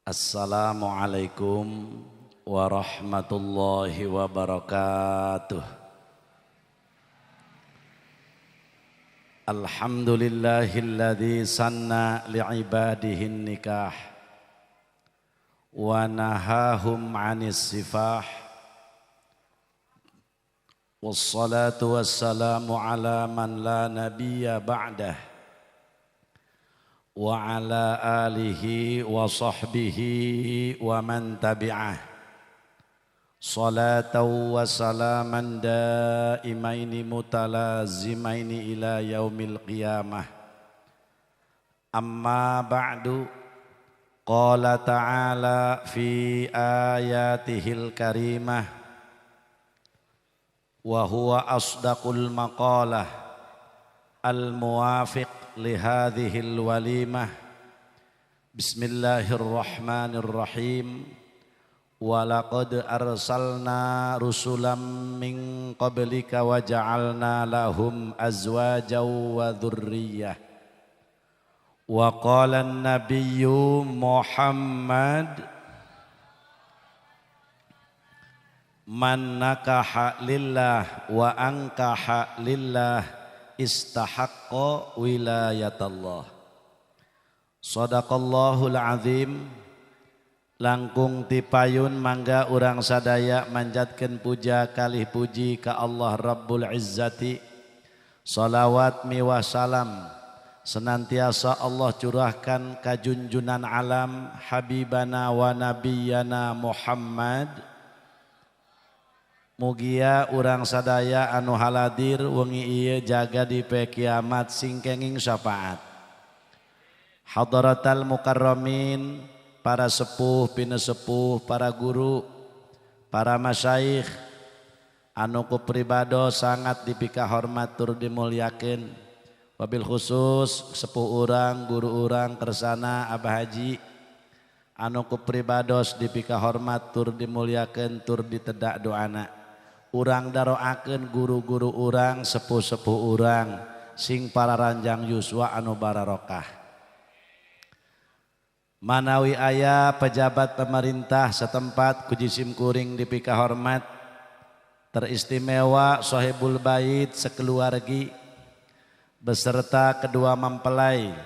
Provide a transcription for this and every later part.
Assalamualaikum warahmatullahi wabarakatuh. Alhamdulillahilladzi sanna li'ibadihin nikah wa nahahum 'anis sifah. Wassalatu wassalamu ala man la nabiyya ba'dah wa ala alihi wa sahbihi wa man tabi'ah. Salatan wa salaman daimaini mutalazimaini ila yaumil qiyamah. Amma ba'du. Qala ta'ala fi ayatihil karimah wa huwa asdaqul maqalah al muwafiq lihadhil walimah. Bismillahirrahmanirrahim. Walaqad arsalna rusulam min qablika wa ja'alna lahum azwajan wa dzurriyyah. Wa qala an-nabiyyu Muhammad man nakaha lillah wa ankaha lillah istahaqqa wilayatallah. Sadaqallahul azim. Langkung tipayun mangga urang sadaya manjatkeun puja kalih puji ka Allah Rabbul Izzati. Salawat miwah salam senantiasa Allah curahkan ka junjunan alam habibana wa nabiyana Muhammad. Mugia urang sadaya anu haladir wengi ieu jaga di pe kiamat sing kenging syafaat. Hadratal mukarramin, para sepuh pinesepuh, para guru, para masyayikh anu ku pribado sangat dipika hormat tur dimulyakeun. Wabil khusus sepuh urang, guru urang kersana Abah Haji anu ku pribados dipika hormat tur dimulyakeun tur ditedak doana. Urang daroakeun guru-guru urang, sepuh-sepuh urang sing para ranjang yuswa anu bararokah. Manawi aya pejabat pemerintah setempat kujisim kuring dipika hormat, teristimewa sohibul bait sekeluargi beserta kedua mempelai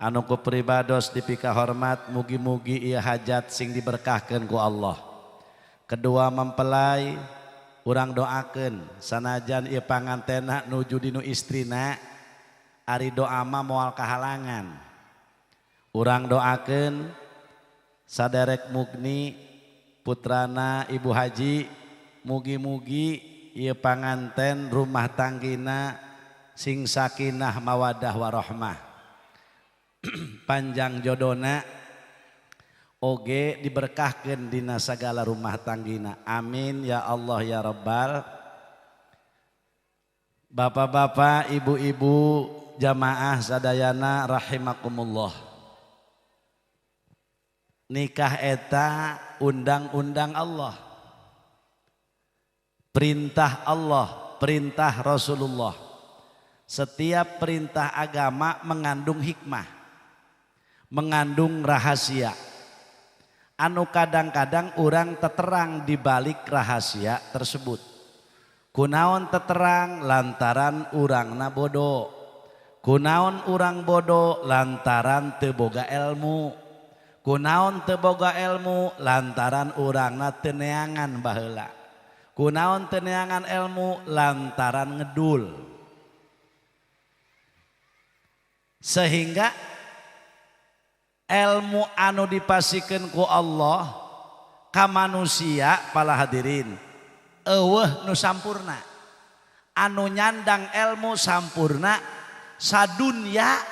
anu ku pribados dipika hormat, mugi-mugi ieu hajat sing diberkahkeun ku Allah. Kedua mempelai urang doakeun sanajan ieu pangantena nuju dinu istrina, ari doa mah moal kahalangan. Urang doakeun saderek mugni putrana Ibu Haji, mugi-mugi ieu panganten rumah tanggina sing sakinah mawadah warahmah. Panjang jodona oge diberkahkeun dina sagala rumah tanggina. Amin ya Allah ya Rabbal. Bapak-bapak, ibu-ibu, jamaah sadayana rahimakumullah. Nikah eta undang-undang Allah, perintah Allah, perintah Rasulullah. Setiap perintah agama mengandung hikmah, mengandung rahasia. Anu kadang-kadang orang teterang di balik rahasia tersebut. Kunaon teterang lantaran urangna bodoh. Kunaon urang bodoh lantaran teu boga ilmu. Kunaon teu boga ilmu lantaran urangna teu neangan baheula. Kunaon teu neangan ilmu lantaran ngedul. Sehingga ilmu anu dipasikeun ku Allah ka manusia pala hadirin eueuh nu sampurna. Anu nyandang ilmu sampurna sadunya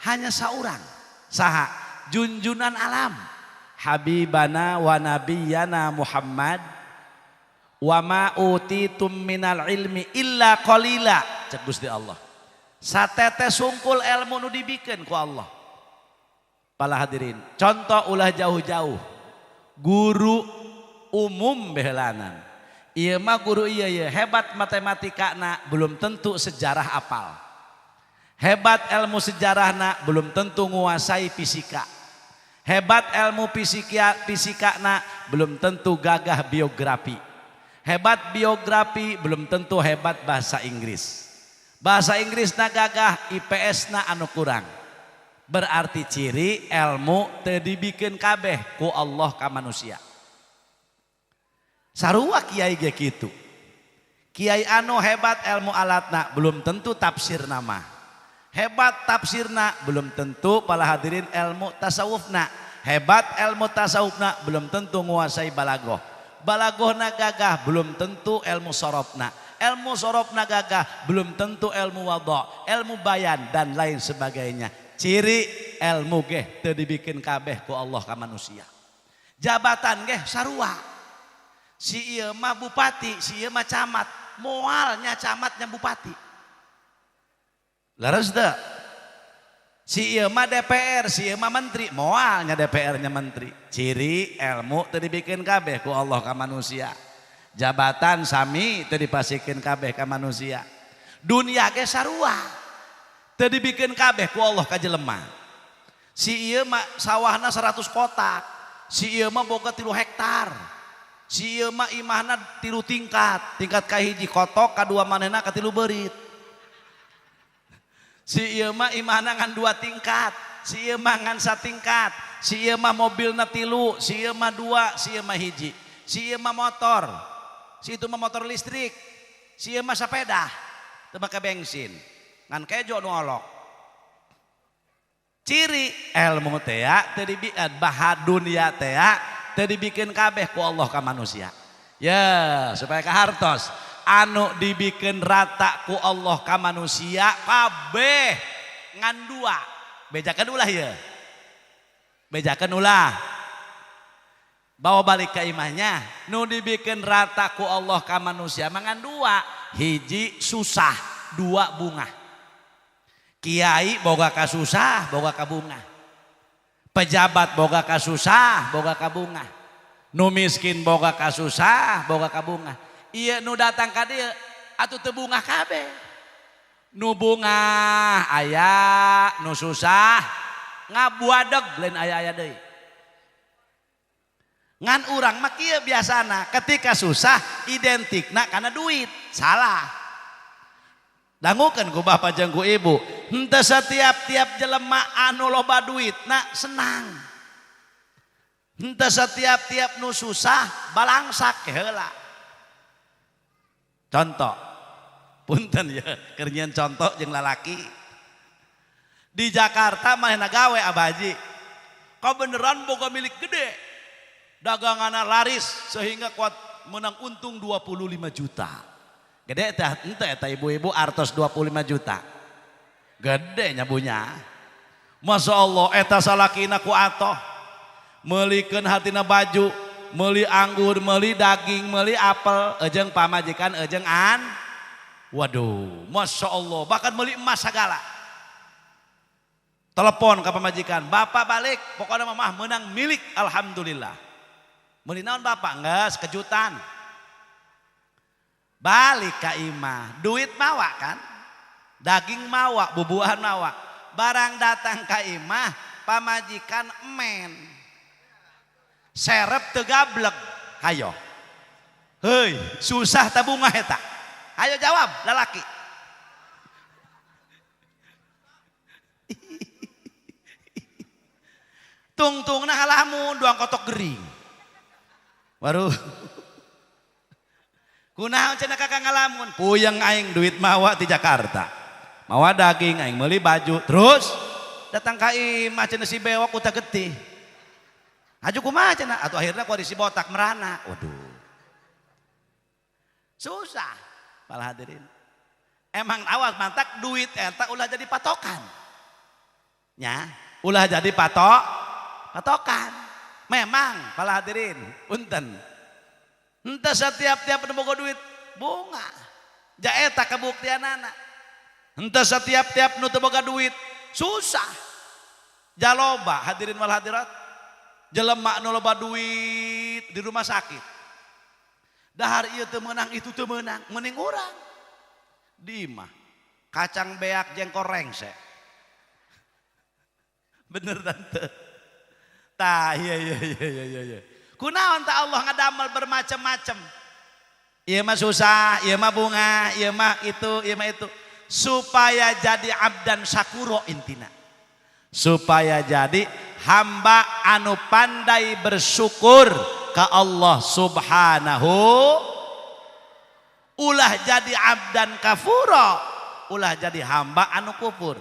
hanya saurang. Saha? Junjunan alam habibana wa nabiyana Muhammad. Wa ma utitum minal ilmi illa qalila, cek Gusti Allah. Satetes sungkul ilmu nu dibikeun ku Allah. Pala hadirin, contoh ulah jauh-jauh, guru umum behelanan. Ieu mah guru ieu ieu hebat matematikana belum tentu sejarah apal. Hebat ilmu sejarahna belum tentu nguasai fisika. Hebat ilmu fisikana belum tentu gagah biografi. Hebat biografi belum tentu hebat bahasa Inggris. Bahasa Inggris na gagah, IPS na anu kurang. Berarti ciri ilmu teu dibikeun kabeh ku Allah ka manusia. Sarua kiai ge kitu. Kiai anu hebat ilmu alatna belum tentu tafsir nama. Hebat tafsirna belum tentu para hadirin ilmu tasawufna. Hebat ilmu tasawufna belum tentu nguasai balagoh. Balagohna gagah belum tentu ilmu sorofna. Ilmu sorofna gagah belum tentu ilmu wadha, ilmu bayan dan lain sebagainya. Ciri ilmu geh teu dibikeun kabeh ku Allah ka manusia. Jabatan geh sarua. Si ieu mah bupati, si ieu mah camat, moalnya camatnya bupati. Leres teu? Si ieu mah DPR, si ieu mah menteri, moalnya DPR-nya menteri. Ciri ilmu teu dibikeun kabeh ku Allah ka manusia. Jabatan sami teu dipasikeun kabeh ka manusia. Dunia ge sarua. Teu dibikeun kabeh ku Allah ka jelema. Si ieu mah sawahna 100 kotak, si ieu mah boga 3 hektar. Si ieu mah imahna 3 tingkat, tingkat kahiji kotok, kadua manehna katilu beurit. Si ieu mah imahna ngan 2 tingkat, si ieu mah ngan 1 tingkat, si ieu mah mobilna 3, si ieu mah 2, si ieu mah 1. Si ieu mah motor, si itu mah motor listrik, si ieu mah sepeda, teu make bensin, ngan kejo nu olok. Ciri ilmu teh teu dibikeun baha dunia teh teu dibikeun kabeh ku Allah ka manusia. Ya, supaya kahartos. Anu dibikeun rata ku Allah ka manusia kabeh ngan 2. Bejakeun ulah ieu. Bejakeun ulah. Bawa balik ke imahnya, nu dibikeun rata ku Allah ka manusia mah ngan 2. Hiji susah, 2 bunga. Kiai boga kasusah, boga kabunga. Pejabat boga kasusah, boga kabunga. Nu miskin boga kasusah, boga kabunga. Iya nu datang ka dieu atuh teu bungah kabeh. Nu bungah aya, nu susah ngabuadeg lain aya-aya deui. Ngan urang mah kieu biasana ketika susah identikna kana duit. Salah. Dangukeun ku bapak jeung ku ibu, henteu setiap-tiap jelema anu loba duitna senang. Henteu setiap-tiap nu susah balangsak heula. Contoh, punten ya, keur nyieun contoh jeung lalaki. Di Jakarta manehna gawe Abah Haji. Kabeneran boga milik gede. Daganganna laris sehingga kuat menang untung 25 juta. Gede teh henteu eta ibu-ibu artos 25 juta. Gede nyabunya. Masya Allah eta salakina ku atoh. Meulikeun hatina baju, meuli anggur, meuli daging, meuli apel, ejeng pamajikan, ejeng an. Waduh, Masya Allah, bahkan meuli emas segala. Telepon ke pamajikan, bapak balik, pokoknya mamah menang milik, alhamdulillah. Meuli naon bapak? Geus kejutan. Balik ka imah, duit mawa kan? Daging mawa, bubuhan mawa. Barang datang ka imah, pamajikan emen. Serep teu gablek, hayo. Heuy, susah tabunga eta. Hayo jawab lalaki. Tungtungna halamun duang kotok gering. Baru kunaon cenah kakak ngalamun, puyeng aing duit mawa di Jakarta. Mawa daging aing meuli baju, terus datang ka imah cenah si bewok uta getih. Aju kumaha cenah atuh akhirna ku si botak merana. Waduh. Susah para hadirin. Emang awas mantak duit eta ulah jadi patokan. Nya, ulah jadi patokan. Memang para hadirin, punten. Henteu setiap-tiap nu boga duit bunga. Ja eta kabuktianana. Henteu setiap-tiap nu teu boga duit susah. Jaloba hadirin wal hadirat. Jelema nu loba duit di rumah sakit. Dahar ieu teu meunang itu teu meunang, mending urang. Di imah kacang beak jengkol rengse. Bener tante. Tah, iya. Kunaon tah Allah ngadamel bermacam-macam. Ieu mah susah, ieu mah bunga, ieu mah itu, ieu mah itu. Supaya jadi abdan syakuro intina. Supaya jadi hamba anu pandai bersyukur ke Allah Subhanahu. Ulah jadi abdan kafuro, ulah jadi hamba anu kufur.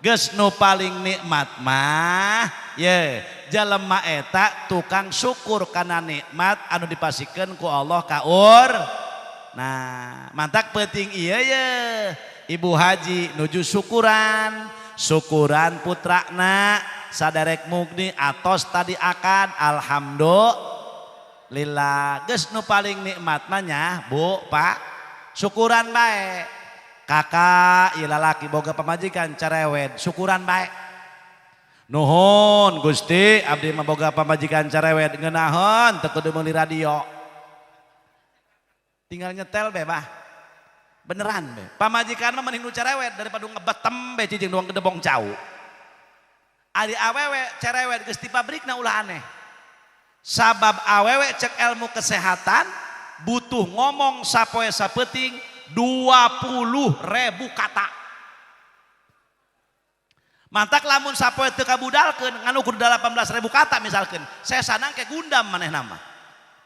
Geus nu paling nikmat mah ye jelema eta tukang syukur kana nikmat anu dipasikeun ku Allah ka ur. Nah, mantak penting ieu ye. Ibu haji nuju syukuran, syukuran putrana saderek mugni atos tadi akad, alhamdulillah. Geus nu paling nikmat mah nya, Bu, Pak, syukuran bae. Kakak ieu lalaki boga pamajikan cerewet, syukuran bae. Nuhun Gusti, abdi mah boga pamajikan cerewet ngeunaheun teu kudu meuli radio. Tinggal nyetel be bah. Beneran be. Pamajikan mah mending nu cerewet daripada ngebetem be cicing doang gedebong cau. Ari awewe cerewet geus di pabrikna ulah aneh. Sabab awewe cek ilmu kesehatan butuh ngomong sapoe sapeuting 20.000 kata. Mantak lamun sapoe teu kabudalkeun ngan ukur 18.000 kata misalkeun, saya sanang ke gundam manehna mah.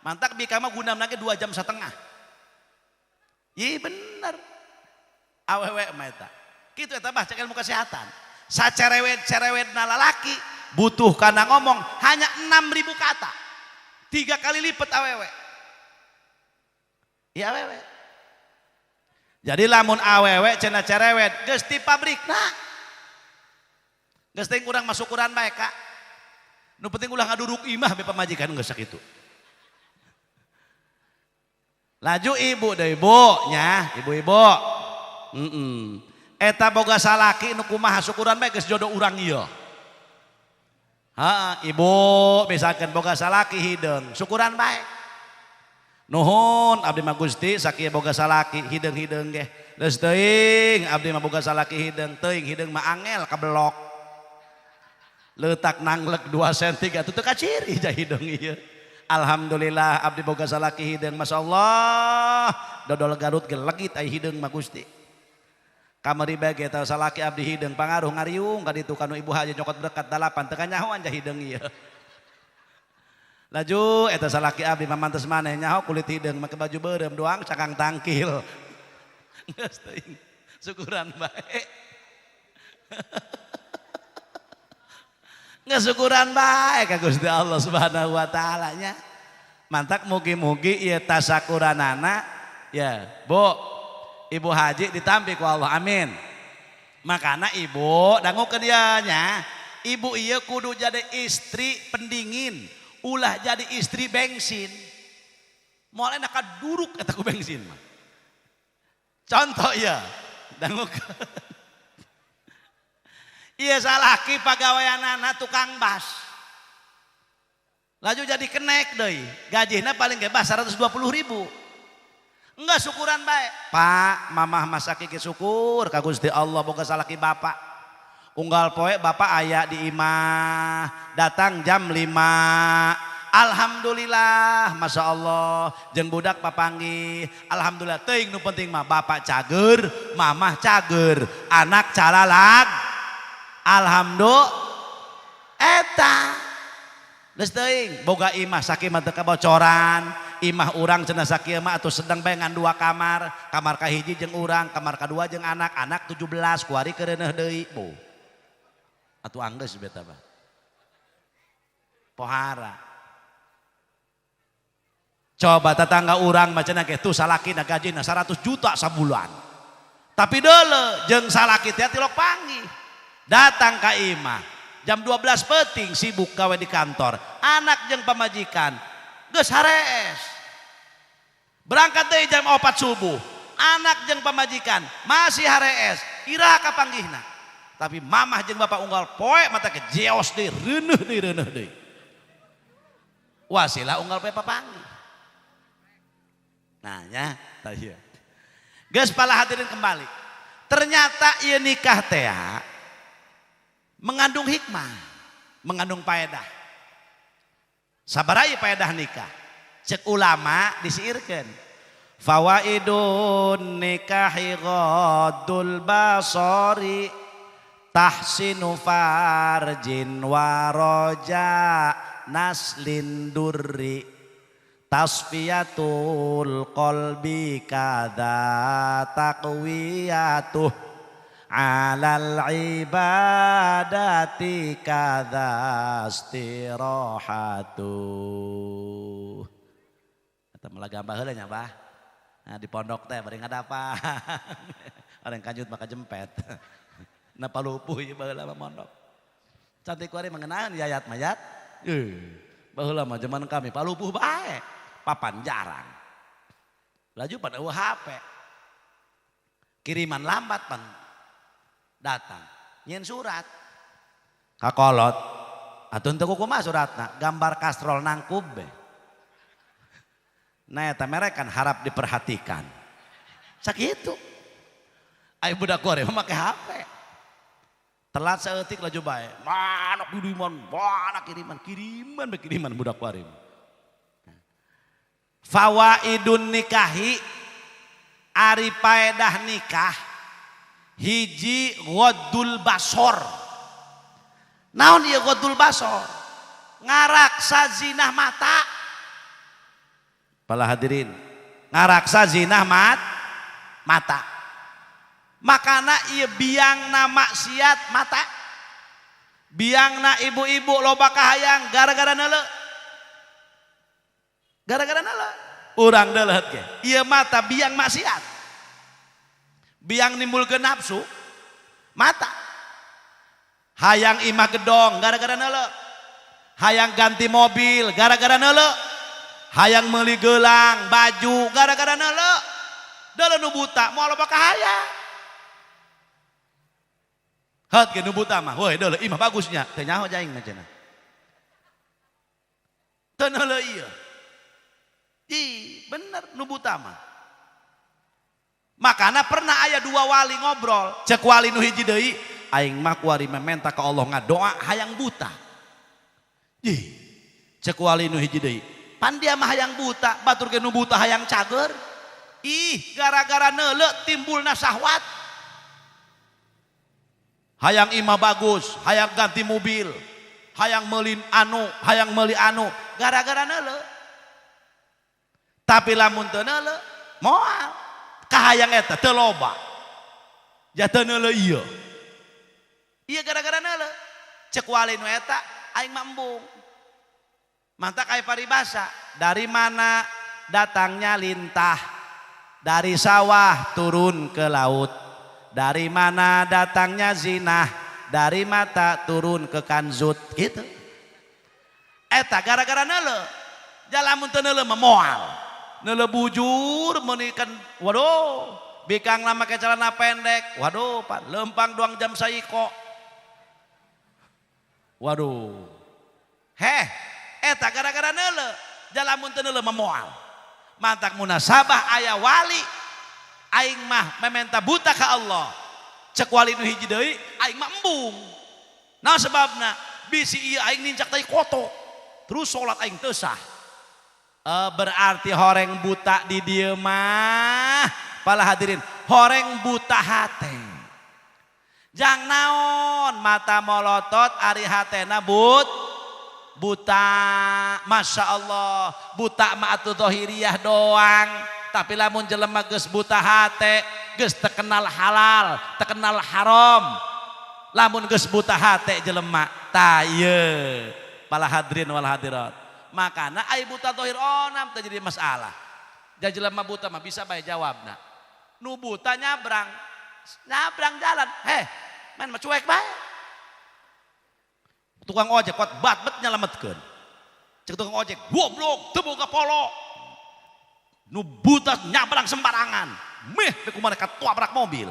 Mantak bika mah gundam lagi 2,5 jam. Ih bener. Awewe mah eta. Kitu eta mah cek ilmu kesehatan. Sacerewet-cerewetna lalaki butuh kana ngomong hanya 6.000 kata. 3 kali lipat awewe. Iya awewe. Jadi lamun awewe cenah cerewet geus ti pabrikna. Geus teh urang mah syukuran bae Kak. Nu penting ulah ngaduruk imah be pamajikan geus sakitu. Laju ibu deui Bu nya, ibu-ibu. Eta boga salaki nu kumaha syukuran bae geus jodoh urang ieu. Heeh, ibu misalkan boga salaki hideung, syukuran bae. Nuhun abdi mah Gusti sakieu boga salaki hideung-hideung ge. Geus teuing abdi mah boga salaki hideung, teuing hideung mah angel kabelok. Leutak nanglek 2 cm atuh teu kaciri ja hideung ieu. Alhamdulillah abdi boga salaki hideung, masyaallah. Dodol Garut ge legit ai hideung mah Gusti. Kamari bae ge eta salaki abdi hideung pangaruh ngariung ka ditu kanu ibu haji nyokot berkat 8 teu kanyahoan ja hideung ieu. Laju eta salaki abdi mah mantes maneh nyaho kulit hideung make baju beureum doang cakang tangkil. Geus teuing syukuran bae. Geus syukuran bae ka Gusti Allah Subhanahu wa taala nya. Mantak mugi-mugi ieu tasakuranana ya, Bu. Ibu haji ditampi ku Allah, amin. Makana ibu dangukeun ieu nya. Ibu ieu kudu jadi istri pendingin, ulah jadi istri bensin. Moal enak kaduruk eta ku bensin mah. Contoh ieu, dangukeun. Ieu salaki pagaweanana tukang bas. Laju jadi kenek deui, gajihna paling ge bas 120.000. Enggak syukuran bae. Pak, mamah masaki ge syukur ka Gusti Allah boga salaki bapak. Unggal poe bapak aya di imah, datang jam 5. Alhamdulillah, Masya Allah, jeung budak papanggih. Alhamdulillah, teuing nu penting mah bapak cager, mamah cager, anak calalag. Alhamdulillah, eta. Geus teuing boga imah sakieu mah teu kabocoran. Imah urang cenah sakieu mah atuh sedang bae ngan 2 kamar, kamar kahiji jeung urang, kamar kadua jeung anak, anak 17 kuari keureuneuh deui. Bu. Atuh anggeus beta mah. Pohara. Coba tetangga urang mah cenah ge tuh salakina gajina 100 juta sabulan. Tapi deuleu jeung salaki teh tilok panggih. Datang ka imah jam 12 peuting sibuk gawe di kantor, anak jeung pamajikan geus harees. Berangkat deui jam 4 subuh, anak jeung pamajikan masih harees, iraha kapanggihna. Tapi mamah jeung bapak unggal poe mata ke jeos deui, reuneuh deui, reuneuh deui. Wasilah unggal poe papanggih. Nah nya, tah ieu. Geus pala hadirin kembali. Ternyata ieu nikah teh mengandung hikmah, mengandung faedah. Sabaraha paedah nikah? Cek ulama disiirkeun. Fawaidun nikahi ghaddul basari tahsinu farjin waroja naslin durri tasfiyatul qalbi kadza taqwiyatuh alal ibadati kadza istirahatu. Eta malah gambar heula nya bah. Nah, di pondok teh bari ngadapa. Orang kanjut maka jempet. Nah palupuh ieu baheula mah mondok. Cantik kuari mengenaan yayat mayat. Baheula mah zaman kami palupuh bae. Papan jarang. Laju pada eueuh HP. Kiriman lambat pan datang. Nyen surat. Kakolot. Atuh teu kumaha suratna? Gambar kastrol nangkub be. Nah eta mereka kan harap diperhatikan. Sakitu. Ai budak kuari mah make HP. Telat saeutik laju bae. Mana kiriman, mana kiriman, kiriman be kiriman budak kuari. Fawaidun nikahi ari paedah nikah hiji ghaddul basor. Naon ieu ghaddul basor? Ngaraksa zinah mata. Para hadirin, ngaraksa zinah mata. Makana ieu biangna maksiat mata. Biangna ibu-ibu loba kahayang gara-gara neuleuh. Gara-gara neuleuh. Urang deuleuh ge. Ieu mata biang maksiat. Biang nimbulkeun nafsu mata. Hayang imah gedong gara-gara neuleuh. Hayang ganti mobil gara-gara neuleuh. Hayang meuli gelang, baju gara-gara neuleuh. Deuleuh nu buta moal loba kahayang. Heut ge nu buta mah, woi deuleuh imah bagusnya, teu nyaho jaing mah cenah. Teu neuleuh ieu. Ih, bener nu buta mah. Makana pernah aya dua wali ngobrol, cek wali nu hiji deui, aing mah kuari mementa ka Allah ngadoa hayang buta. Ih, cek wali nu hiji deui, pan dia mah hayang buta, batur ge nu buta hayang cager. Ih, gara-gara neuleuh timbulna syahwat. Hayang imah bagus, hayang ganti mobil, hayang meuli anu, hayang meuli anu, gara-gara neuleuh. Tapi lamun teu neuleuh, moal. Kahayang eta teu loba. Ja teu neuleuh ieu. Ieu gara-gara neuleuh. Cek wali nu eta aing mah embung. Mantak aya paribasa, dari mana datangnya lintah? Dari sawah turun ke laut. Dari mana datangnya zinah? Dari mata turun ke kanzut gitu. Eta gara-gara neuleuh. Ja lamun teu neuleuh mah moal. Neuleuh bujur meunikan waduh, bikang lama ke celana pendek. Waduh, pan lempang doang jam saiko. Waduh. Heh, eta gara-gara neuleuh. Ja lamun teu neuleuh mah moal. Mantak munasabah aya wali aing mah mementa buta ka Allah. Cek wali nu hiji deui aing mah embung. Nah sebabna bisi ieu aing nincak tai koto. Terus salat aing teu sah. Berarti horeng buta di dieu mah para hadirin, horeng buta hate. Jang naon mata molotot ari hatena buta. Masya Allah, buta mah atuh zahiriyah doang. Tapi lamun jelema geus buta hate, geus terkenal halal, terkenal haram. Lamun geus buta hate jelema, tah ieu para hadirin wal hadirat. Makana ai buta zahir onam teu jadi masalah. Ja jelema buta mah bisa bae jawabna. Nu buta nyabrang, nyabrang jalan, heh, main mah cuek bae. Tukang ojek kuat bat bet nyelametkeun. Cek tukang ojek, goblok, teu boga polo. Nu buta nyabrang sembarangan. Meh teu kumaha katabrak mobil.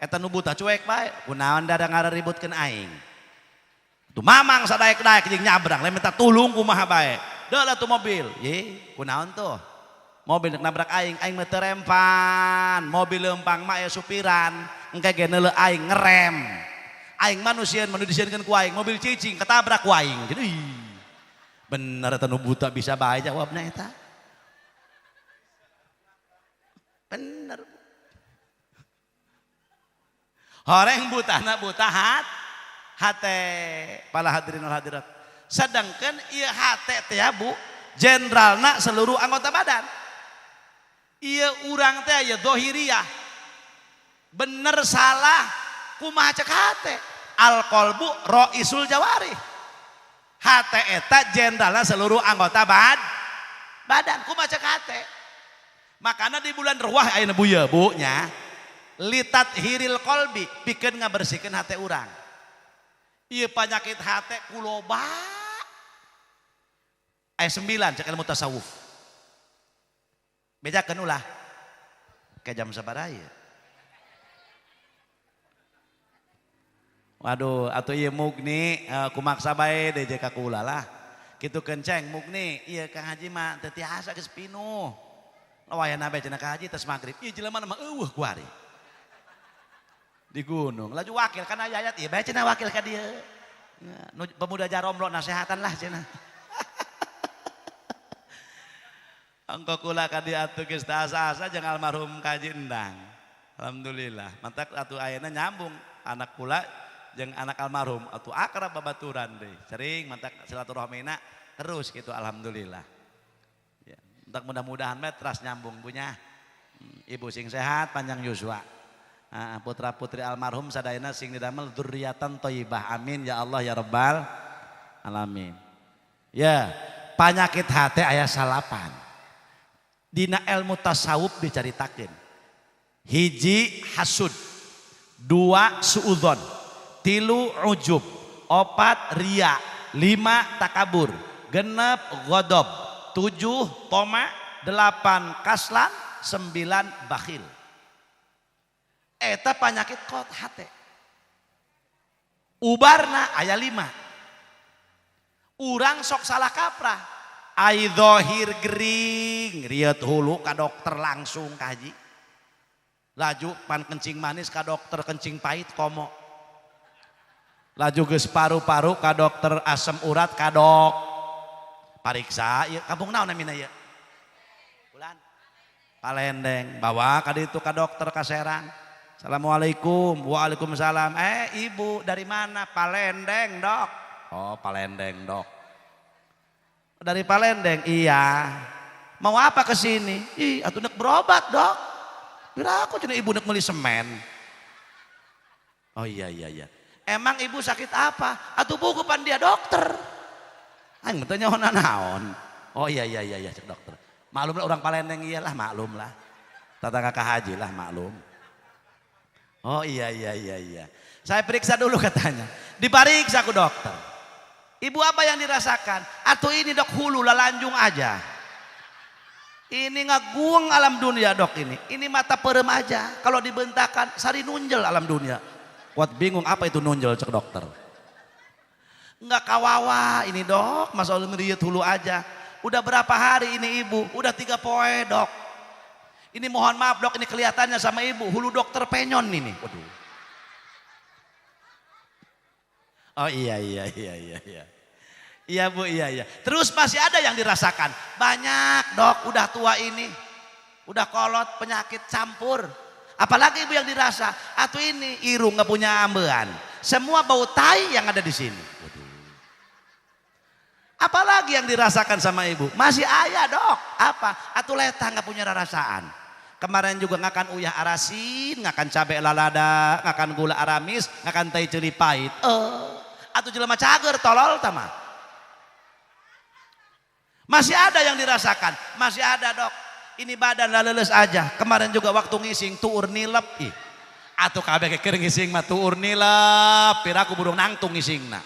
Eta nu buta cuek bae, kunaon da ngaraributkeun aing. Tuh mamang sadaek-daek jeung nyabrang, lain minta tulung kumaha bae. Deuleuh tuh mobil. Ye, kunaon tuh? Mobil nabrak aing, aing mah teu rempan. Mobil leumpang mah aya supiran, engke ge neuleuh aing ngerem. Aing manusia mah nu disieunkeun ku aing, mobil cicing ketabrak ku aing. Jadi Bener eta nu buta bisa bae jawabna eta. Bener. Horeng butana buta hate para hadirin wal hadirat. Sedangkan ieu hate teh ya Bu, jenderalna seluruh anggota badan. Ieu urang teh aya zahiriyah. Bener salah kumaha cek hate. Al qalbu raisul jawarih. Hate eta jenderalna seluruh anggota badan kumaha cek hate. Makana di bulan ruah ayeuna Bu ya Bu nya. Litat hiril qalbi pikeun ngabersihkeun hate urang. Ieu penyakit hate kuloba. Ayat 9 cek ilmu tasawuf. Bejakeun ulah. Ke jam sabaraha ieu? Waduh, atuh ieu mugni kumaksa bae deje ka kula lah. Kitu kenceng mugni, ieu Kang Haji mah teu tiasa geus pinuh. Wayahna bae cenah Kang Haji tes magrib. Ieu jelema mah eueuh ku ari. Di gunung, laju wakil kan aya ayat ieu bae cenah wakil ka dieu. Pemuda Jaromlo nasehatan lah cenah. Angko kula ka dieu atuh geus teu asa-asa jeung almarhum Kaji Endang. Alhamdulillah. Mantak atuh ayeuna nyambung anak kula jeung anak almarhum atuh akrab babaturan deui. Sering mantak silaturahmina terus gitu alhamdulillah. Ya, mantak mudah-mudahan bae teras nyambung punya. Ibu sing sehat panjang yuswa. Putra putri almarhum sadayana sing didamel dzurriatan thayyibah. Amin ya Allah ya rabbal alamin. Ya, panyakit hate aya salapan. Dina ilmu tasawuf dicaritakeun. Hiji hasud, dua suudzon, tilu ujub, opat ria, lima takabur, genep ghadab, 7 toma, 8 kaslan, 9 bakhil. Eta penyakit kot hate. Ubarna aya 5. Urang sok salah kaprah. Ai zahir gering, rieut hulu ka dokter langsung ka haji. Laju pan kencing manis ka dokter kencing pahit komo. Laju geus paru-paru ka dokter asam urat ka dok. Pariksa ieu kampung naon namina ieu? Bulan Palendeng, bawa ka ditu ka dokter ka Serang. Assalamualaikum, waalaikumsalam. Ibu dari mana? Palendeng dok. Oh Palendeng dok. Dari Palendeng, iya. Mau apa ke sini? Ih, atuh nek berobat dok. Kira aku cenah ibu nek meuli semen. Oh iya iya iya. Emang ibu sakit apa? Atuh buku pan dia dokter. Aing mah teu nyaho naon. Oh iya iya iya iya cek dokter. Maklum lah orang Palendeng iyalah maklum lah. Tetangga ka haji lah maklum. Oh iya iya iya iya. Saya periksa dulu katanya. Diperiksa ku dokter. Ibu apa yang dirasakan? Atau ini dok hulu lalanjung aja. Ini ngaguang alam dunia dok ini. Ini mata perem aja. Kalau dibentakan sari nunjel alam dunia. Kuat bingung apa itu nunjel cek dokter. Enggak kawawa ini dok. Masa ngeriut hulu aja. Udah berapa hari ini ibu? Udah 3 poe dok. Ini mohon maaf dok, ini kelihatannya sama ibu hulu dokter penyon ini. Waduh. Oh iya iya iya iya iya. Iya Bu, iya iya. Terus masih ada yang dirasakan. Banyak dok, udah tua ini. Udah kolot, penyakit campur. Apalagi ibu yang dirasa, atau ini irung nggak punya ambean. Semua bau tai yang ada di sini. Waduh. Apalagi yang dirasakan sama ibu? Masih ayah dok. Apa? Atau letah nggak punya rasaan. Kemarin juga ngakan uyah arasin, ngakan cabai lalada, ngakan gula aramis, ngakan tai celi pahit. Atau jelema cager tolol tama. Masih ada yang dirasakan, masih ada dok. Ini badan laleles aja. Kemarin juga waktu ngising tuur nilep. Ih. Atau kabeh keur ngising mah tuur nilep, piraku burung nangtung ngisingna.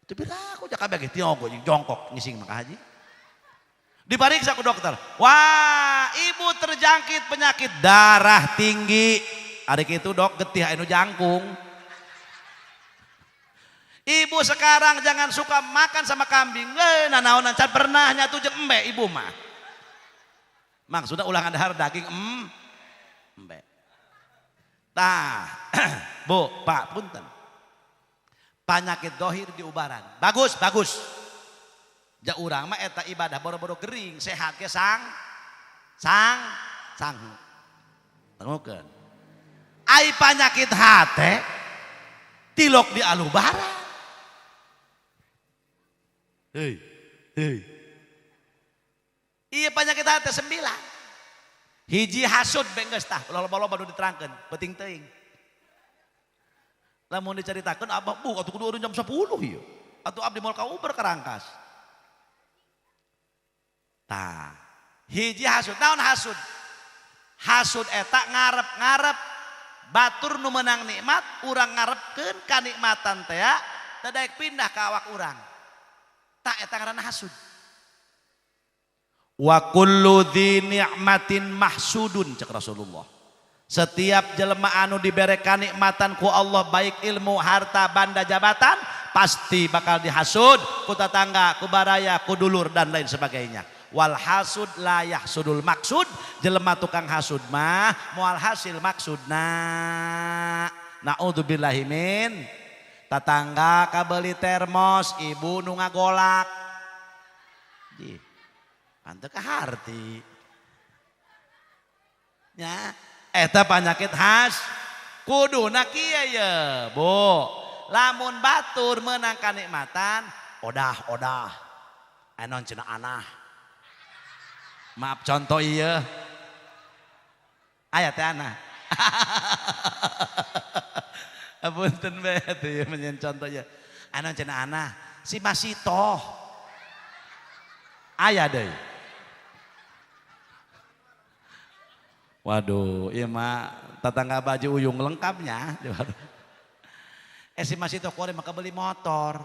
Itu piraku kabeh ge tiogo jongkok ngising mah ka haji. Diperiksa ku dokter. Wah, ibu terjangkit penyakit darah tinggi. Ari kitu dok getih anu jangkung. Ibu sekarang jangan suka makan sama kambing. Nanaonan can pernah nyatu jeung embe ibu mah. Maksudnya ulah ngadahar daging embe. Tah, Bu, Pak, punten. Panyakit dohir diubaran. Bagus, bagus. Ja urang mah eta ibadah boro-boro gering, sehat ge sang sang sang. Tengukeun. Ai panyakit hate tilok di alubaran. Hei, hei. Iya penyakit hati 9. Hiji hasud benggeus tah, loba-loba nu diterangkeun, penting teuing. Lamun dicaritakeun abah bu atuh kudu jam 10 ieu. Atuh abdi moal ka Uber karangkas. Tah, hiji hasud, naon hasud? Hasud eta ngarep-ngarep batur nu meunang nikmat, urang ngarepkeun kanikmatan teh teu daek pindah ka awak urang. Tak eta ngaranna hasud. Wa kullu dzi ni'matin mahsudun cek Rasulullah. Setiap jelema anu dibere kanikmatan ku Allah baik ilmu, harta, banda, jabatan pasti bakal dihasud ku tetangga, ku baraya, ku dulur dan lain sebagainya. Wal hasud la yahsudul maksud, jelema tukang hasud mah moal hasil maksudna. Naudzubillahi min. Tetangga kabeli termos, ibu nu ngagolak. Ji, panteu kaharti. Nya, eta panyakit khas. Kuduna kieu ye, Bu. Lamun batur meunang kanikmatan, odah-odah. Anon cenah anah. Maaf contoh ieu. Aya teh anah. Punten bae atuh ieu menyen contoh ieu. Anu cenah anah, si Masitoh. Aya deui. Waduh, ieu mah tetangga baju uyung lengkapnya. Si Masitoh kuari mah beli motor.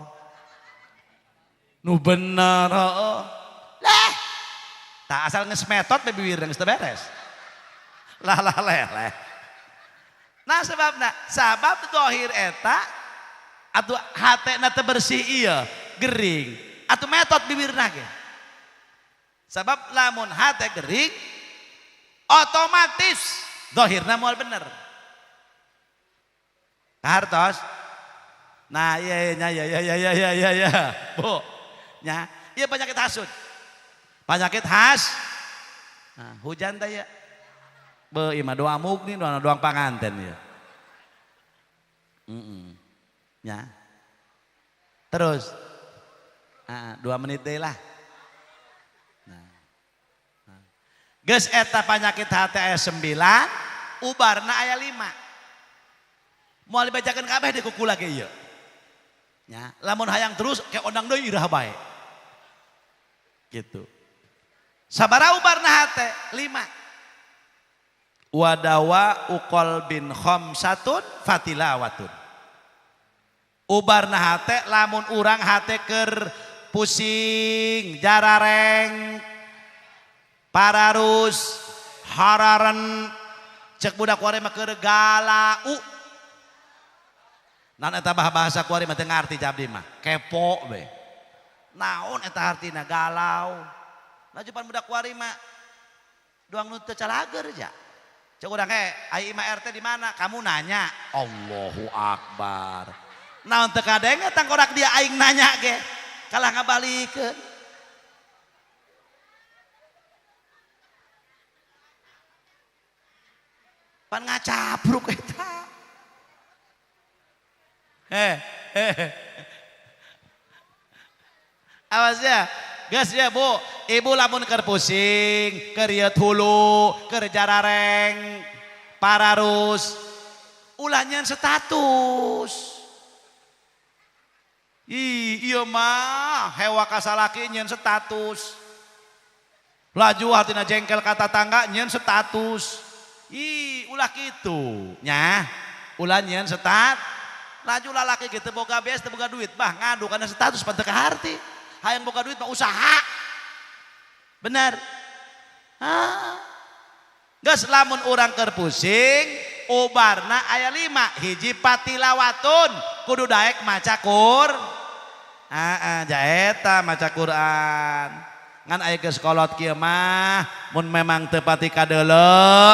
Nu bener heeh. Lah. Tak asal geus metot teh bibir geus teu beres. Lah lah leh leh. Nah sebabna, sabab dohir eta atuh hatena teu bersih ieu, gering. Atuh metot bibirna ge. Sabab lamun hate gering otomatis dohirna moal bener. Kahartos? Nah iya iya iya iya iya iya iya iya. Bu. Nya, ieu penyakit hasud. Penyakit khas. Nah, hujan teh ya. Be ieu mah doa mugni, doa doang panganten ya. Ya. Terus. Nah, 2 menit deui lah. Nah. Nah. Geus eta penyakit hati aya 9, ubarna aya 5. Moal dibacakeun kabeh di kuku lagi ieu. Ya, lamun hayang terus ke ondang deui iraha bae. Gitu. Sabaraha ubarna hate? 5. Wadawa uqol bin khamsatun fatilawatun. Ubarna hate lamun urang hate keur pusing, jarareng, pararus, hararen, cek budak kuari mah keur galau. Naon eta bahasa kuari mah teu ngarti abdi mah, kepo we. Naon eta artina galau. Laju pan budak kuari mah doang nu teu calager ja. Cek urang ge, ai imah RT di mana? Kamu nanya. Allahu Akbar. Naon teu kadenge tangkorak dia aing nanya ge. Kalah ngabalikeun. Pan ngacapruk eta. Awas ya. Geus ya Bu, ibu lamun keur pusing, keur rieut hulu, keur jarareng, pararus, ulah nyeun status. Ih, ieu mah hewa ka salaki nyeun status. Laju hatina jengkel ka tatangga nyeun status. Ih, ulah kitu nya. Ulah nyeun status. Laju lalaki ge teu boga beas, teu boga duit, bah ngadu kana status pan teu kaharti. Hayang boga duit mah usaha. Bener. Hah. Geus lamun urang keur pusing, ubarna aya 5, hiji patilawatun, kudu daek maca Qur. Heeh, jaeta maca Quran. Ngan aya geus kolot kieu mah, mun memang teu pati kadeuleu,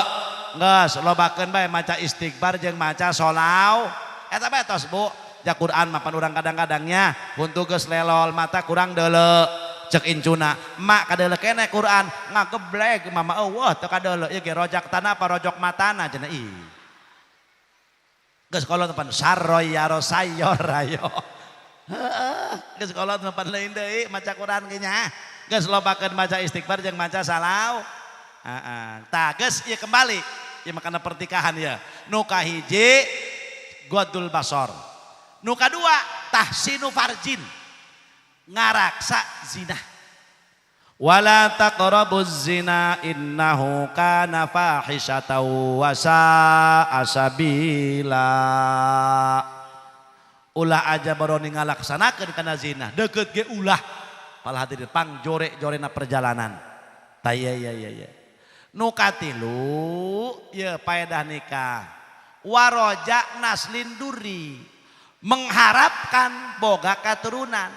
geus lobakeun bae maca istighfar jeung maca sholawat. Eta bae tos Bu. Ja Quran mapan urang kadang-kadangnya huntu geus lelol mata kurang deuleu. Cek incuna, mak kadeuleu keneh Quran, ngageblek mama eueuh teu kadeuleu ieu ge rojak tanah apa rojok matana cenah ih. Geus kolot pan saroy ya rosayor ayo. Heeh, geus kolot pan lain deui maca Quran ge nya. Geus lobakeun maca istighfar jeung maca salau. Heeh. Tah geus ieu kembali ieu makana pertikahan ya. Nu kahiji godul basor. Nu kadua tahsinu farjin. Ngaraksa zina. Wala taqrabuz zina innahu kana fahisyatan wa sa'a sabila. Ulah aja baroni ngalaksanakeun kana zina, deukeut ge ulah. Pala hadirin pang jore-jorena perjalanan. Ta iya iya iya iya. Nu katilu ye paedah nikah. Waroja naslin duri, mengharapkan boga keturunan.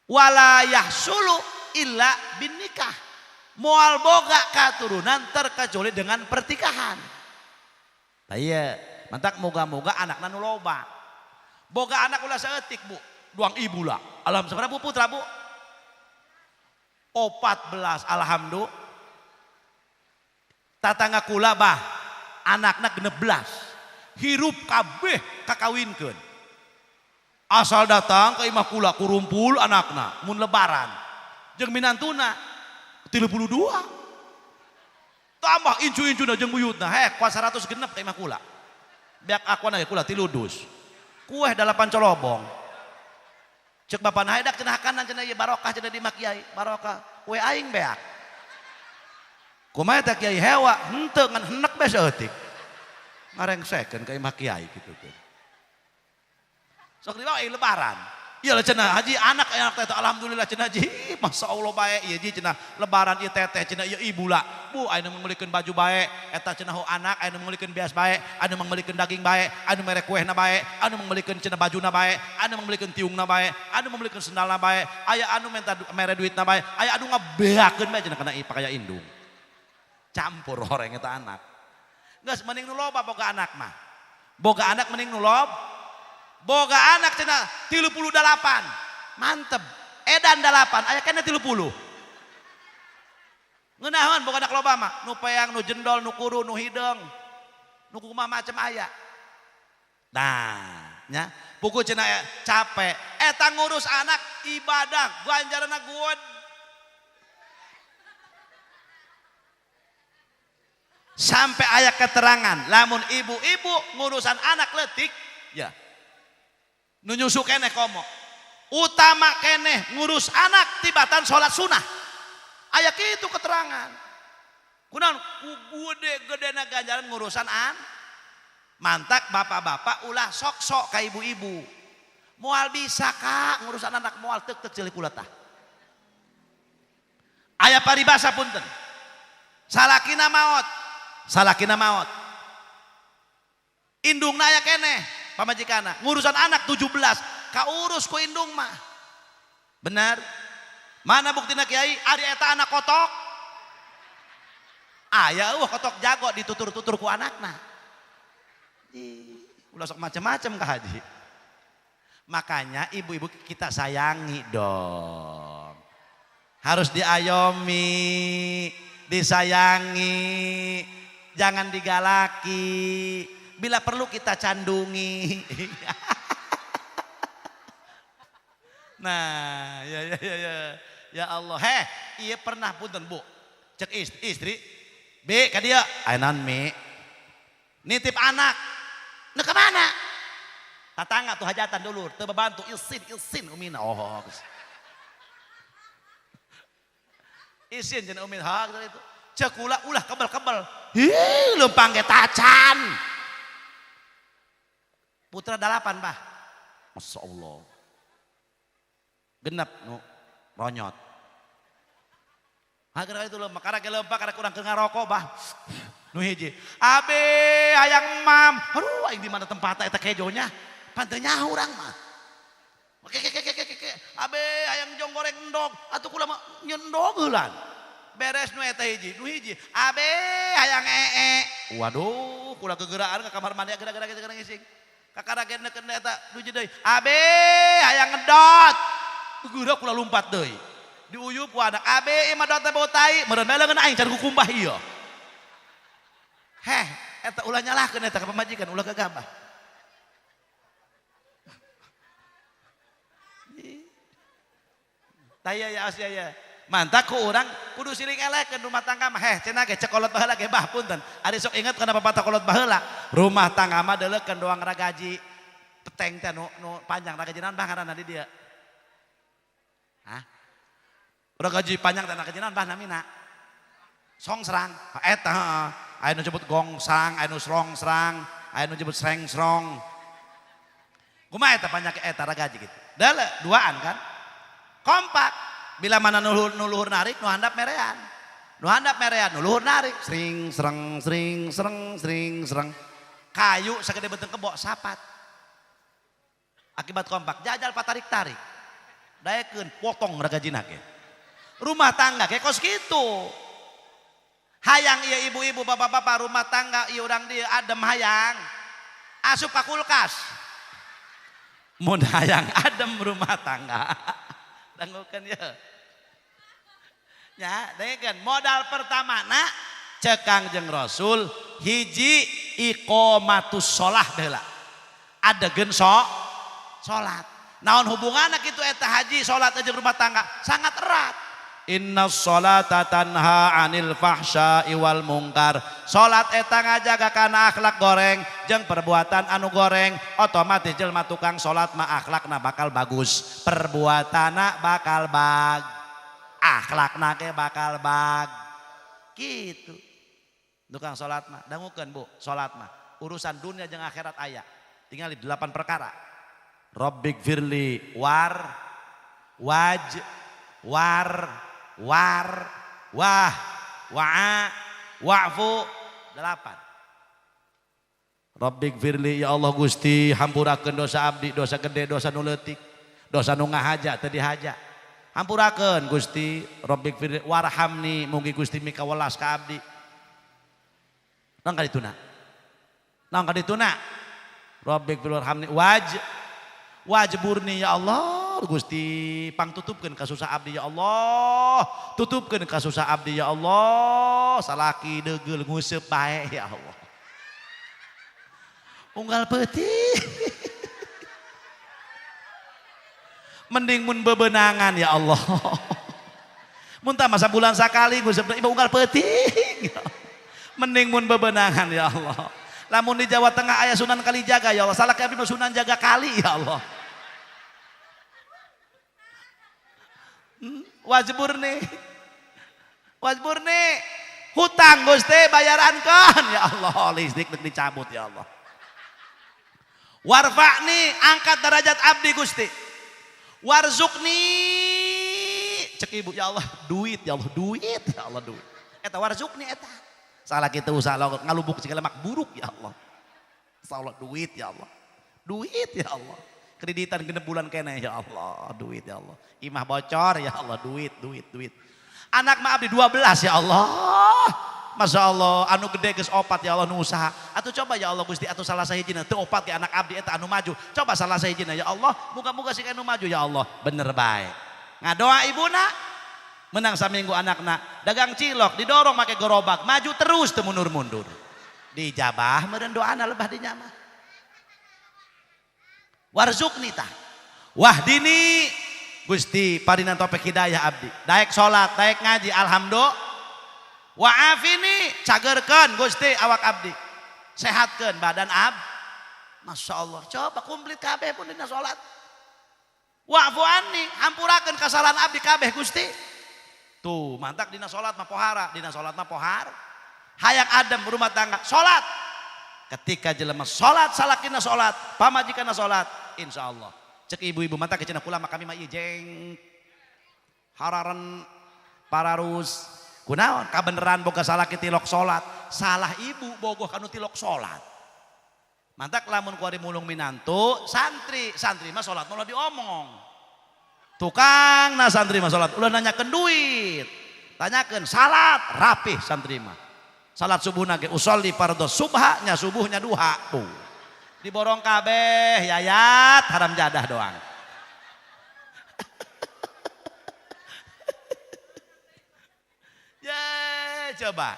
Wala yahsulu illa bin nikah. Moal boga keturunan terkecuali dengan pertikahan. Ta iya, mantak moga-moga anakna nu loba. Boga anak ulah saeutik bu, duang ibu lah. Alam sabaraha bu putra bu? 14 alhamdulillah. Tatangga kula bah, anakna 16. Hirup kabeh kakawinkeun. Asal datang ke imah kula kurumpul anakna mun lebaran. Jeung minantuna 32. Tambah incu-incuna jeung buyutna, heh kuat 100 genep ka imah kula. Beak akuan ge kula 3 dus. Kueh 8 colobong. Cek bapana haedak cenah kanan cenah ieu barokah cenah di imah kiai, barokah. Kue aing beak. Kumaha teh kiai hewa henteu ngan henek bae saeutik. Ngarengsekeun ka imah kiai kitu teh. Sok dibawa lebaran. Iya lah cenah haji anak anak teteh alhamdulillah cenah haji masya Allah bae ieu ji cenah lebaran ieu teteh cenah ieu ibu lah. Bu aya nu meulikeun baju bae eta cenah anak aya nu meulikeun beas bae anu meulikeun daging bae anu mere kuehna bae anu meulikeun cenah bajuna bae anu meulikeun tiungna bae anu meulikeun sendalna bae aya anu menta mere duitna bae aya anu ngabeakeun bae cenah kana pakaya indung. Campur horeng eta anak. Geus mending nu loba boga anak mah. Boga anak mending nu loba. Boga anak cenah 38. Mantep. Edan 8, aya keneh 30. Ngeunaheun boga anak loba mah, nu peang, nu jendol, nu kuru, nu hideung. Nu kumaha macem aya. Nah, nya, puku cenah capek. Eta ngurus anak ibadah ganjaranna gede. Sampai aya keterangan, lamun ibu-ibu ngurusan anak leutik, ya. Nu nyusu keneh komo. Utama keneh ngurus anak tibatan sholat sunah. Aya kitu keterangan. Kunaon gede-gedena ganjaran ngurusan an. Mantak bapak-bapak ulah sok-sok ka ibu-ibu. Moal bisa kak ngurusan anak moal tek-tek celik ulah tah. Aya paribasa punten. Salakina maot. Salakina maot. Indungna aya keneh pamajikana ngurusan anak 17 kaurus ku indung mah. Benar? Mana buktina kiai? Ari eta anak kotok. Aya eueuh kotok jago ditutur-tutur ku anakna. Ulah sok macem-macem ka haji. Makanya ibu-ibu kita sayangi dong. Harus diayomi, disayangi, jangan digalaki. Bila perlu kita candungi. Nah, ya ya ya ya. Ya Allah, heh, iya pernah punten Bu. Cek istri, B ka dieu, ayeuna mi. Nitip anak. Nu ka mana? Tatangga tuh hajatan dulur, teu babantu isin isin umina. Oh. Isin cenah umin hak itu. Cek ulah ulah kebel-kebel. Hi, leumpang ge tacan. Putra 8 bah. Masya Allah. Genep nu ronyot. Agar itu lempang, karena ke lempang, karena kurang ngarokok bah. Nu hiji. Abe hayang mam. Aduh aing di mana tempatna eta kejonya? Pan teu nyaho urang mah. Ke ke ke ke ke. Abe hayang jong goreng endog, atuh kula mah nyendog heulan. Beres nu eta hiji, nu hiji. Abe hayang ee. Waduh, kula gegeraan ka kamar mandi gara-gara ngising. Kakara ge neukeun eta duji deui. Abe hayang ngedot. Geura kula lumpat deui. Diuyup ku anak abe ieu mah dot teh bau tai, meureun bae leungeun aing can kukumbah ieu. Heh, eta ulah nyalahkeun eta ka pamajikan, ulah gagabah. Taya ya asya ya. Mantak ku urang kudu siling elekeun rumah tangga mah. Heh, cenah ge cek kolot baheula ge bah punten. Ari sok inget kana papatah kolot baheula. Rumah tangga mah deuleukeun doang ragaji peteng teh nu panjang ragaji naon bah ngaranna di dieu? Hah? Ragaji panjang teh ragaji naon bah namina? Songsrang. Eta heeh. Aya nu nyebut gongsrang, aya nu srongsrang, aya nu nyebut srengsrong. Kumaha eta panjang eta ragaji kitu. Deuleu duaan kan? Kompak. Bila mana nuluhur narik, nu handap merean. Nu handap merean, nu luhur narik. Sring, sreng, sring, sreng, sring, sreng. Kayu sagede beuteung kebo sapat. Akibat kompak, jajal patarik-tarik. Daekeun potong ragajina ge. Rumah tangga ge kos kitu. Hayang ieu ibu-ibu, bapak-bapak rumah tangga ieu urang dieu adem hayang. Asup ka kulkas. Mun hayang adem rumah tangga. Dangukeun ieu. Ya, dengekeun modal pertama na cek Kangjeng Rasul hiji iqamatus shalah baheula. Adegeun salat. Naon hubunganna kitu eta haji salat jeung rumah tangga? Sangat erat. Inna sholata tanha anil fahsya'i wal mungkar. Salat eta ngajaga kana akhlak goreng jeung perbuatan anu goreng, otomatis jelema tukang salat mah akhlakna bakal bagus, perbuatanna bakal bag, akhlakna ge bakal bag. Gitu. Tukang salat mah dangukeun Bu, salat mah urusan dunia jeung akhirat aya. Tinggal di 8 perkara. Rabbigfirli war waj war war wah wa'a wa'fu 8. Rabbigfirli ya Allah Gusti hampurakeun dosa abdi, dosa gede, dosa nu leutik, dosa nu ngahaja teu dihaja. Hampurakeun Gusti. Rabbigfirli warhamni mugi Gusti mikawelas ka abdi. Nang ka dituna? Nang ka dituna? Rabbigfirli warhamni waj wajburni ya Allah Gusti pangtutupkeun kasusah abdi ya Allah, tutupkeun kasusah abdi ya Allah, salaki degeul nguseup bae ya Allah. Unggal peuting. Mending mun bebenangan ya Allah. Mun tah masa bulan sakali nguseup ieu unggal peuting. Mending mun bebenangan ya Allah. Lamun di Jawa Tengah aya Sunan Kalijaga ya Allah, salaki abdi mah Sunan Jaga Kali ya Allah. Wajburni, wajburni, hutang Gusti bayarankan ya Allah, listrik dicabut ya Allah. Warfa'ni angkat derajat abdi Gusti. Warzukni cek ibu ya Allah duit ya Allah duit ya Allah duit. Eta warzukni eta. Salah kita usaha ngalubuk segala mak buruk ya Allah. Salah duit ya Allah, duit ya Allah. Kreditan genep bulan kene ya Allah, duit ya Allah. Imah bocor ya Allah, duit, duit, duit. Anak mah abdi 12 ya Allah. Masya Allah, anu gede geus opat ya Allah nu usaha. Atuh coba ya Allah Gusti atuh salah sahijina teu opat ge anak abdi eta anu maju. Coba salah sahijina ya Allah, muga-muga sing anu maju ya Allah. Bener bae. Ngadoa ibuna menang saminggu anakna, dagang cilok didorong make gerobak, maju terus teu mundur-mundur. Dijabah meureun doana lebah dinya mah. Warzukni tah. Wahdini Gusti parinan topik hidayah abdi. Daek salat, daek ngaji alhamdulillah. Wa'afini cagerkeun Gusti awak abdi. Sehatkeun badan ab. Masya Allah. Coba komplit kabeh pun dina salat. Wa'fu anni hampurakeun kasalahan abdi kabeh Gusti. Tuh, mantak dina salat mah pohara, dina salat mah pohar. Hayang adem rumah tangga, salat. Ketika jelema salat, salakina salat, pamajikanna salat, insyaallah. Cek ibu-ibu mata kecina kula mah kami mah ieu jeng hararan pararus. Kunaon kabeneran boga salaki tilok salat, salah ibu bogoh kanu tilok salat. Mantak lamun kuari mulung minantu, santri, santri mah salat mah ulah diomong. Tukang na santri mah salat ulah nanyakeun duit. Tanyakeun salat rapih santri mah. Salat subuh nage usolli fardhu subha nya subuhnya duha. Diborong kabeh Yayat haram jadah doang. Ye, coba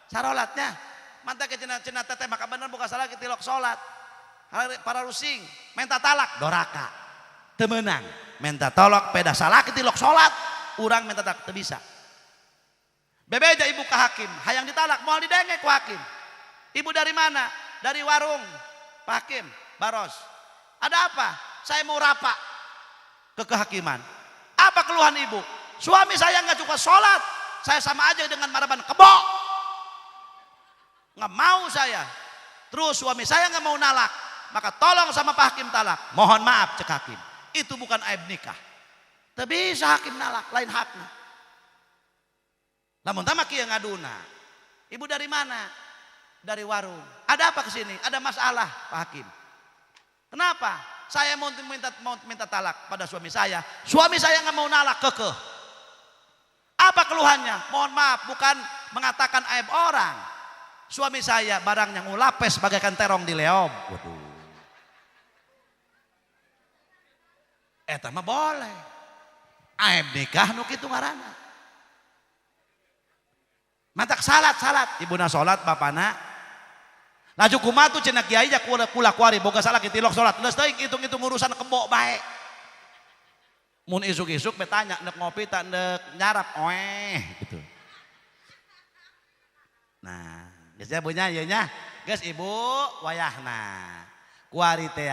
sarolatnya mantap ke cenah teteh maka bener buka salah tilok salat. Para rusing minta talak doraka temenang minta tolak peda salah tilok salat urang minta talak teu bisa. Bebeja ibu ke hakim hayang ditalak moal didenge ku hakim. Ibu dari mana? Dari warung Pak Hakim Baros. Ada apa? Saya mau rapak ke kehakiman. Apa keluhan ibu? Suami saya nggak suka sholat. Saya sama aja dengan maraban kebo. Nggak mau saya. Terus suami saya nggak mau nalak. Maka tolong sama Pak Hakim talak. Mohon maaf cek hakim. Itu bukan aib nikah. Tapi bisa hakim nalak, lain haknya. Lamun tamak kieu ngaduna. Ibu dari mana? Dari warung. Ada apa kesini? Ada masalah Pak Hakim. Kenapa? Saya mau minta talak pada suami saya. Suami saya nggak mau nalak kekeh. Apa keluhannya? Mohon maaf, bukan mengatakan aib orang. Suami saya barangnya ngulapes bagaikan terong di leom. Waduh. Eta mah boleh. Aib nikah nu kitu ngaranna. Matak salat, ibuna salat bapana. Laju kumaha tuh cenah kiai ja kula kuari boga salah tilok salat. Geus teuing hitung-hitung urusan kebo bae. Mun isuk-isuk betanya nek ngopi tak nek nyarap oeh gitu. Nah, geus ya punya ieu nya. Geus ibu wayahna. Kuari teh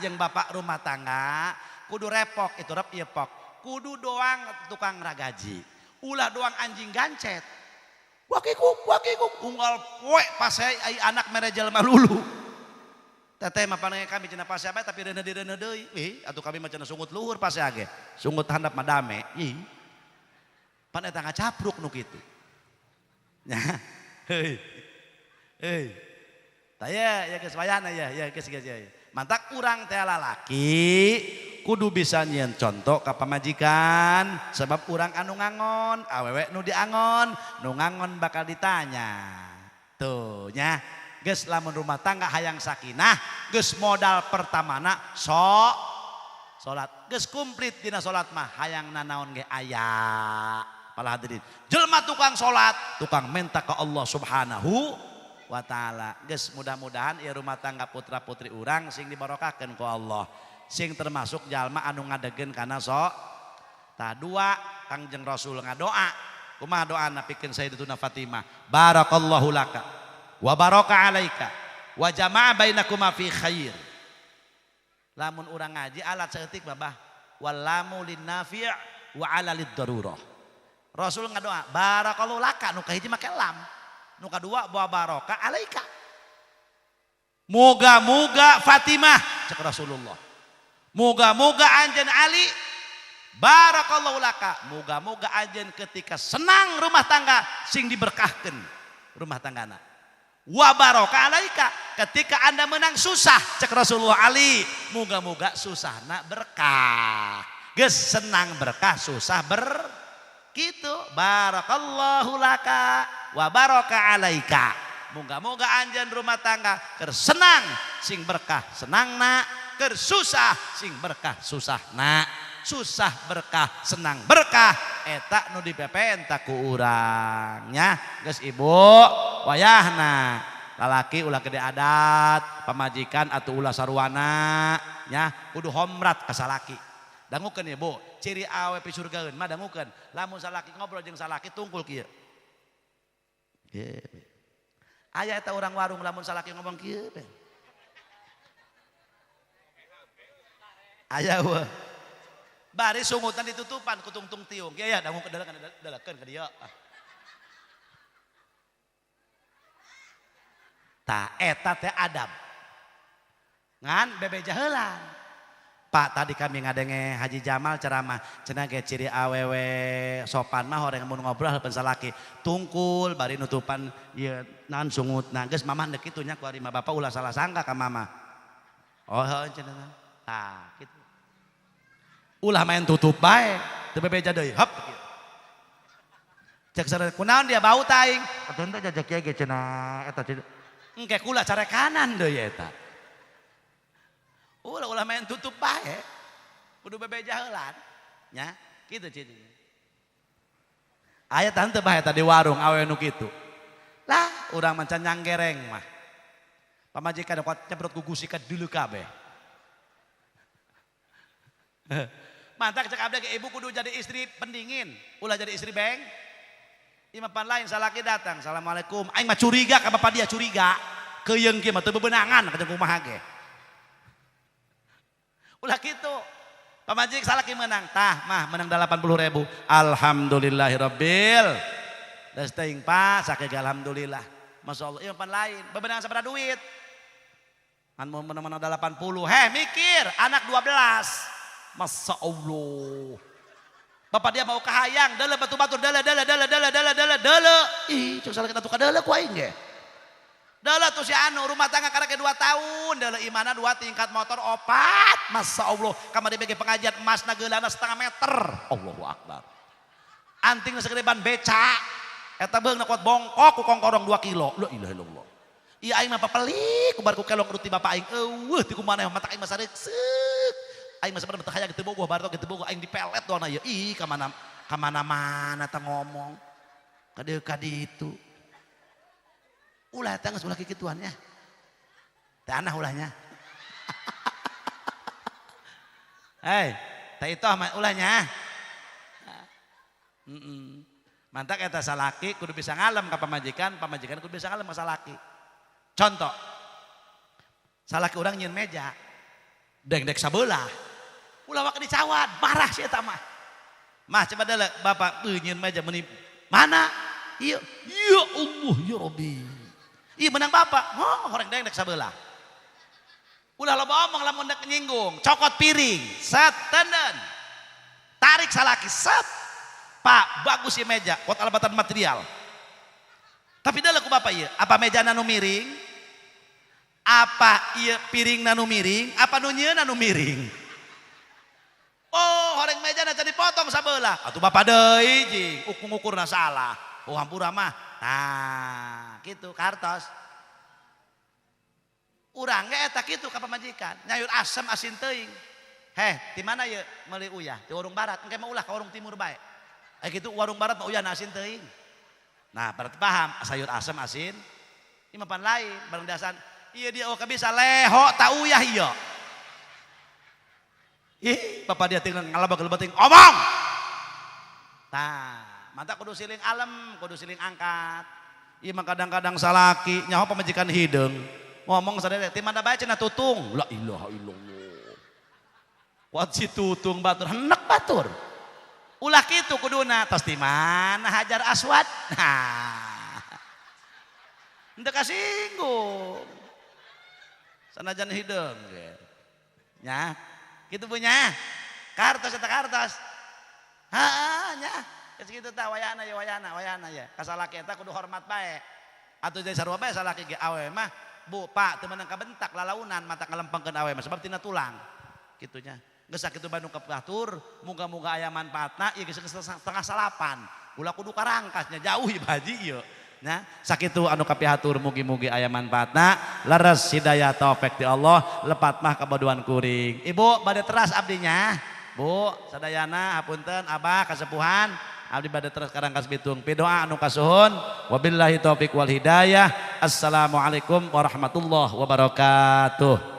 jeung bapak rumah tangga kudu repok itu rep ieu pok. Kudu doang tukang ragaji. Ulah doang anjing gancet. Wakikuk wakikuk unggal poe pas ai anak mere jelema lulu. Teteh mah paneh kami cenah pasea bae tapi reuneuh direuneuh deui. Ih, atuh kami mah cenah sungut luhur pasea ge. Sungut handap mah dame. Ih. Pan eta ngacapruk nu kitu. Nya. Heuy. Heuy. Tah ye, ya geus wayahna ya, ya geus geus ya. Mantak urang teh lalaki kudu bisa nyieun contoh ka pamajikan sebab urang anu ngangon, awewe nu diangon, nu ngangon bakal ditanya. Tuh nya. Geus lamun rumah tangga hayang sakinah, geus modal pertamana sok salat. Geus komplit dina salat mah hayang nanaon ge aya. Para hadirin, jelema tukang salat, tukang minta ke Allah Subhanahu wa taala. Geus mudah-mudahan ieu rumah tangga putra-putri urang sing dibarokahkeun ku Allah. Sing termasuk jalma anu ngadegen kana sok. Tah dua Kangjeng Rasul ngadoa. Kumaha doana pikeun Sayyidatuna Fatimah? Barakallahu laka wa baraka alaika wa jama'a bainakuma fi khair. Lamun urang ngaji alat saeutik babah wallamu linnafi' wa ala lid-darurah. Rasul ngadoa barakallahu laka nu kahiji make lam. Nu kadua wa baraka alaika. Moga-moga Fatimah cek Rasulullah. Moga-moga anjeun Ali barakallahu laka. Moga-moga anjeun ketika senang rumah tangga sing diberkahkeun rumah tanggana. Wa baraka alaika, ketika anda menang susah cek Rasulullah Ali, moga-moga susahna berkah. Geus senang berkah susah ber kitu barakallahu laka wa baraka alaika. Moga-moga anjeun rumah tangga keur senang sing berkah senangna, keur susah sing berkah susahna. Susah berkah senang berkah eta nu dipepenta ku urang nya. Geus ibu wayahna lalaki ulah gede adat pamajikan atuh ulah sarwana nya kudu homrat ka salaki. Dangukeun ibu ciri awe pisurgaeun mah dangukeun lamun salaki ngobrol jeung salaki tungkul kieu. Kieu aya eta urang warung lamun salaki ngomong kieu be. Aya eueuh bari sungutan ditutupan ku tungtung tiung. Kieu ya dangu kedalakan dalakeun ka dieu. Ta eta teh adab. Ngan bebeja heula. Pak tadi kami ngadenge Haji Jamal ceramah cenah ge ciri awewe sopan mah horeng mun ngobrol heupeun salaki tungkul bari nutupan ieu naon sungutna geus mamah deuk kitu nya ku ari mah bapak ulah salah sangka ka mama. Oh heuh cenah. Tah kitu. Ulah main tutup bae teu bebeja deui hop kieu. Cek sareng kunaon dia bau taing. Atuh teh jajak kieu ge cenah eta cenah. Engke kula carekanan deui eta. Ulah ulah main tutup bae. Kudu bebeja heulan. Nya, kitu cing. Aya tante bae tadi warung awe nu kitu. Lah, urang mah can nyanggereng mah. Pamajikan kuat nyebrot gugusikan dulu kabeh. Mantak cek abdi ke ibu kudu jadi istri pendingin, ulah jadi istri beng. Ieu mah pan lain salaki datang, assalamualaikum. Aing mah curiga ka bapak dia curiga. Keuyeng kieu mah teu bebenangan ka kumaha ge. Ulah kitu. Pamajik salaki menang, tah mah menang 80.000. Alhamdulillahirabbil. Geus teuing Pak, sakege alhamdulillah. Masyaallah, ieu mah pan lain, bebenangan sabaraha duit. Kan mau menang-menang 80, heh mikir, anak 12. Masya Allah. Bapak dia mau kahayang, dele batu-batu, dele, dele, dele, dele, dele, dele, dele. Ih, cuk salah kita tukar dele ku aing ge. Dele tuh si anu, rumah tangga karek 2 tahun, dele imana 2 tingkat motor 4. Masya Allah, kamari bege pengajian emas nageulana setengah meter. Allahu Akbar. Anting segede ban beca. Eta beung kuat bongkok ku kongkorong 2 kilo. La ilaha illallah. Iya aing mah papelik, kubar ku kelok ruti bapak aing. Eueuh ti kumaha mata aing mah sareuk. Aing mah sabarna teu hayang teu bogoh bareto teu bogoh aing dipelet doana ieu. Ih ka mana ka mana-mana teh ngomong. Ka dieu ka ditu. Ulah teh geus ulah kikituan nya. Teh anah ulahnya. Hei, teh itu mah ulahnya. Mantak eta salaki kudu bisa ngalem ka pamajikan, pamajikan kudu bisa ngalem ka salaki. Contoh, salaki urang nyieun meja, dengdek sabelah, ulah wak dicawat, marah si eta mah. Mah coba deuleu bapak nyieun meja meuni mana? Ieu, ya Allah ya Rabbi. Ieu menang bapak, oh horeng dengdek sabelah. Ulah loba omong lamun dek nyinggung, cokot piring, set tenden. Tarik salaki set. Pak, bagus ieu meja, kuat alabatan material. Tapi deuleu ku bapak ieu, apa meja nu miring? Apa ieu piring nu miring? Apa nu nyieun nu miring? Oh, horeng meja na jadi potong sabelah. Atuh bapak deui jing, ukur-ukurna salah. Oh, hampura mah. Nah, kitu kartos. Urang ge eta kitu ka pamajikan, nyayur asem asin teuing. Heh, di mana ieu meuli uyah? Di warung barat, engke mah ulah ka warung timur bae. Eh kitu warung barat mah uyah asin teuing. Nah, berarti paham sayur asem asin. Ini mah pan lain, bareng dasan. Iya dia oh bisa leho tak uyah iya. Ih, bapak dia tinggal ngalabak lebating omong. Tah, mata kudu siling alem, kudu siling angkat. Iya mah kadang-kadang salaki nyaho pamajikan hideung. Ngomong sadaya ti mana bae cenah tutung. La ilaha illallah. Wat si tutung batur hendak batur. Ulah kitu kuduna tos di mana Hajar Aswad. Nah. Henteu kasinggung. Sanajan hideung ge. Nya, kitu punya. Kartos eta kartos. Heeh nya. Geus kitu tah wayahna ya wayahna wayahna ya. Ka salaki eta kudu hormat bae. Atuh jadi sarua bae salaki ge awe mah bu pak teu meunang kabentak lalaunan mata ngalempengkeun awe mah sebab tina tulang. Kitunya. Geus sakitu Bandung kabatur, muga-muga aya manfaatna ieu geus setengah salapan. Ulah kudu karangkasnya jauh ieu haji ieu. Nah, sakitu anu kapihatur mugi-mugi aya manfaatna, leres hidayah taufik ti Allah, lepat mah kabodohan kuring. Ibu bade teras abdinya. Bu, sadayana hapunten abah kasepuhan, abdi bade teras karangkas bitung. Pidoa anu kasuhun, wabillahi taufik wal hidayah. Assalamualaikum warahmatullahi wabarakatuh.